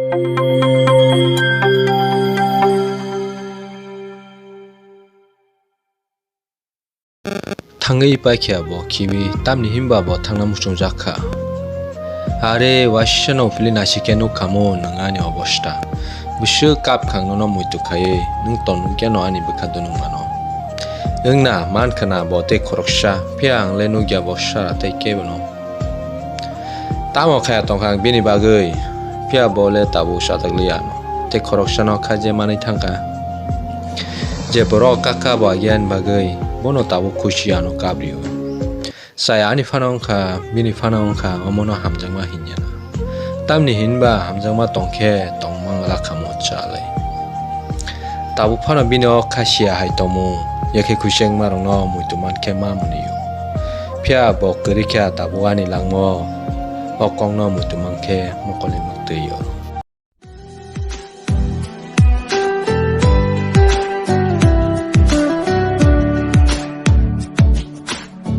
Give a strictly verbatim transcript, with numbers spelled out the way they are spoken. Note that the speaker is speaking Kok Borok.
Thangwi paikha bo khibi, tamni hinba bo thangna muchungjak kha. Are, waisa no phili nasikhe nukha mo nwng ani obosta. Bwswk kapkhang nono muitu khaiwi, nwng ton nukya no ani bwkha dunung mano. Wngna mankha na bo tei khoroksa, phiya ang le nukya bo sara tei kebo no. Tamo khaya tongkha ang bini bagwi, phiya bo le tabuk chajak li ano, tei khoroksano kha je manwi thangkha. Je borok kakha bo agiani bagwi, bono tabuk khusi ano kabrio. Chaya ani phano wngkha, bini phano wngkha, omono hamjakma hinya na. Tamni hinba hamjakma tongkhe tongmang lakha mo chalai. Tabuk phano bini o kha siya hai tongmung, yakhe khuisengmarokno muitu mankhe ma mwnwi o. Phiya bo kwrwi kha tabuk ani langma o, o kokno muitu mankhe mokolni mwktwi o.